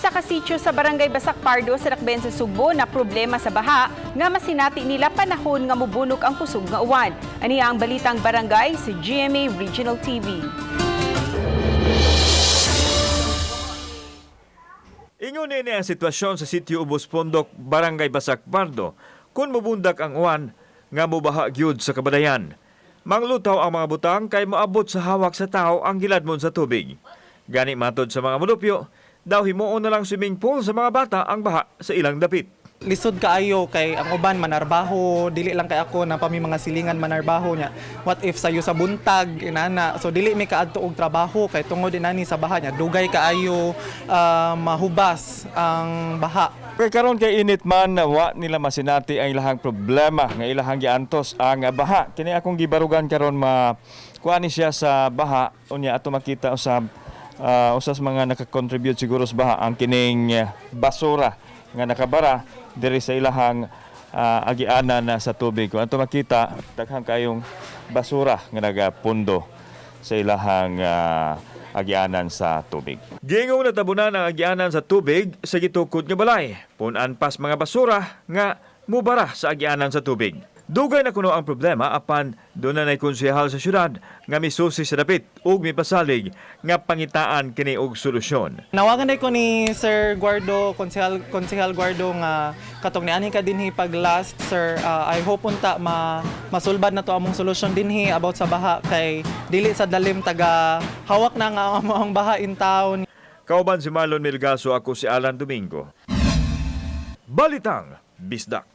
Usa ka sitio sa Barangay Basak Pardo sa Dakbayan sa Sugbo na problema sa baha nga masinati nila panahon nga mubunok ang kusog nga uwan. Aniya ang Balitang Barangay sa GMA Regional TV. Ingon ni ang sitwasyon sa sitio Ubos Pondok, Barangay Basak Pardo, kung mubundak ang uwan nga mubaha gyud sa kabadayan. Manglutaw ang mga butang kay moabot sa hawak sa tao ang giladmon sa tubig. Gani matod sa mga mulupyo, daw himuon na lang swimming pool sa mga bata ang baha sa ilang dapit. Lisod kaayo kay ang uban manarbaho, dili lang kay ako na pa mi mga silingan manarbaho niya. What if sayo sa buntag inana? So dili mi kaadto og trabaho kay tungod inani sa baha niya. Dugay kaayo mahubas ang baha. Kay karon kay init man na wa nila masinati ang ilahang problema nga ilahang giantos ang baha. Kini akong gibarugan karon ma kuan ni siya sa baha, unya ato makita usab usas mga nakakontribute siguro sa baha ang kining basura nga nakabara diri sa ilahang agianan na sa tubig. Kung ato makita, daghan kayong basura nga nagapundo sa ilahang agianan sa tubig. Gingong natabunan ang agianan sa tubig sa gitukod nga balay. Punan pas mga basura nga mubara sa agianan sa tubig. Dugay na kuno ang problema, apan doon na konsehal sa syudad nga misusi sa dapit ug mipasalig nga pangitaan kini og solusyon. Nawagan ko ni Sir Guardo, Konsehal Guardo nga katong nianhi ka dinhi pag last, sir, I hope unta ma masulbad na to among solusyon dinhi about sa baha kay dili sa dalim taga hawak na nga ang among baha in town. Kauban si Marlon Milgaso, ako si Alan Domingo. Balitang Bisdak.